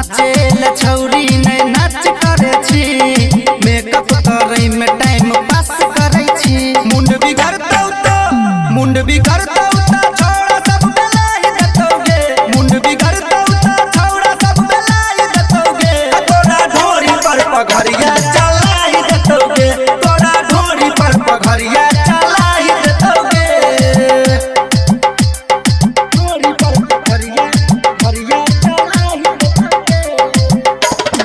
नाचे ले छौरी नै नाच करे छी, मेकअप करे में टाइम पास करे छी। मुंड बिगड़तौ तो, मुंड बिगड़तौ तो छौड़ा सब बेलाई देतौगे। मुंड बिगड़तौ तो छौड़ा सब बेलाई देतौगे। तोरा ढोरी पर पघरिया चलाई देतौगे, तोरा ढोरी पर पघरिया चलाई देतौगे। ढोरी पर पघरिया पघरिया चलाई देतौगे।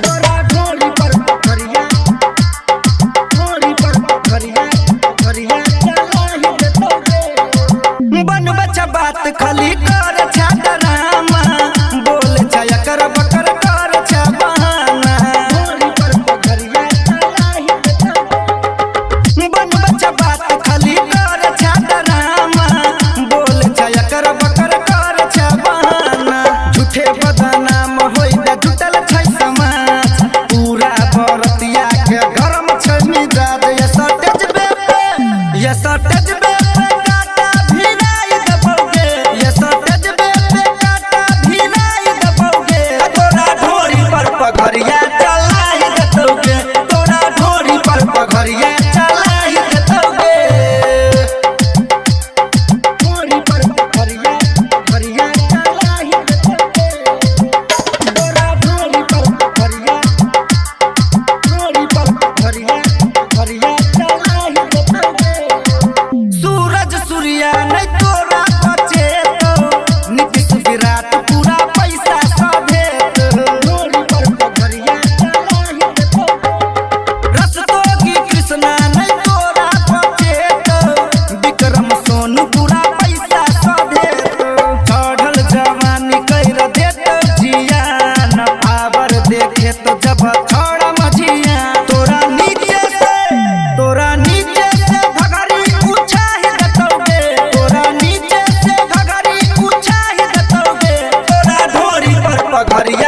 तोरा ढोरी पर पघरिया, ढोरी पर पघरिया पघरिया चलाई देतौगे। बनबै छै बात खाली कर छै डरामा, बोल छै एकर बकर कर छै बहाना। ढोरी पर पघरिया चलाई देतौगे। बनबै छै बात खाली कर छै डरामा, बोल छै एकर बकर कर छै बहाना। झूठे बदनाम होय दे जुटल छै समाज, पूरा बरतिया के गरम छै मिजाज। ये सटेजबे पे, ये सटेजबे पे काटा भिराई देबौगे। ये सटेजबे पे काटा भिराई देबौगे। तोरा ढोरी पर पघरिया चलाई देतौगे, तोरा ढोरी पर पघरिया चलाई देतौगे। ढोरी पर पघरिया पघरिया चलाई देतौगे। तोरा ढोरी पर पघरिया, ढोरी पर पघरिया पघरिया चलाई देतौगे। सूरज सूर्या नहीं तोरा बचेतो, नीतीश विराट पूरा पैसा सधेत। ढोरी पर पघरिया चलाई देतौगे। रस्तोगी कृष्णा नहीं तोरा बचेतो, विक्रम सोनू पूरा पैसा सधेत। चढ़ल जवानी कैर देतो जियान, पावर देखे तो जब छोड़ा मझिया। तोरा नीचे से, तोरा नीचे से घघरी उछाही देतौगे। तोरा नीचे से घघरी उछाही देतौगे। तोरा ढोरी पर पघरिया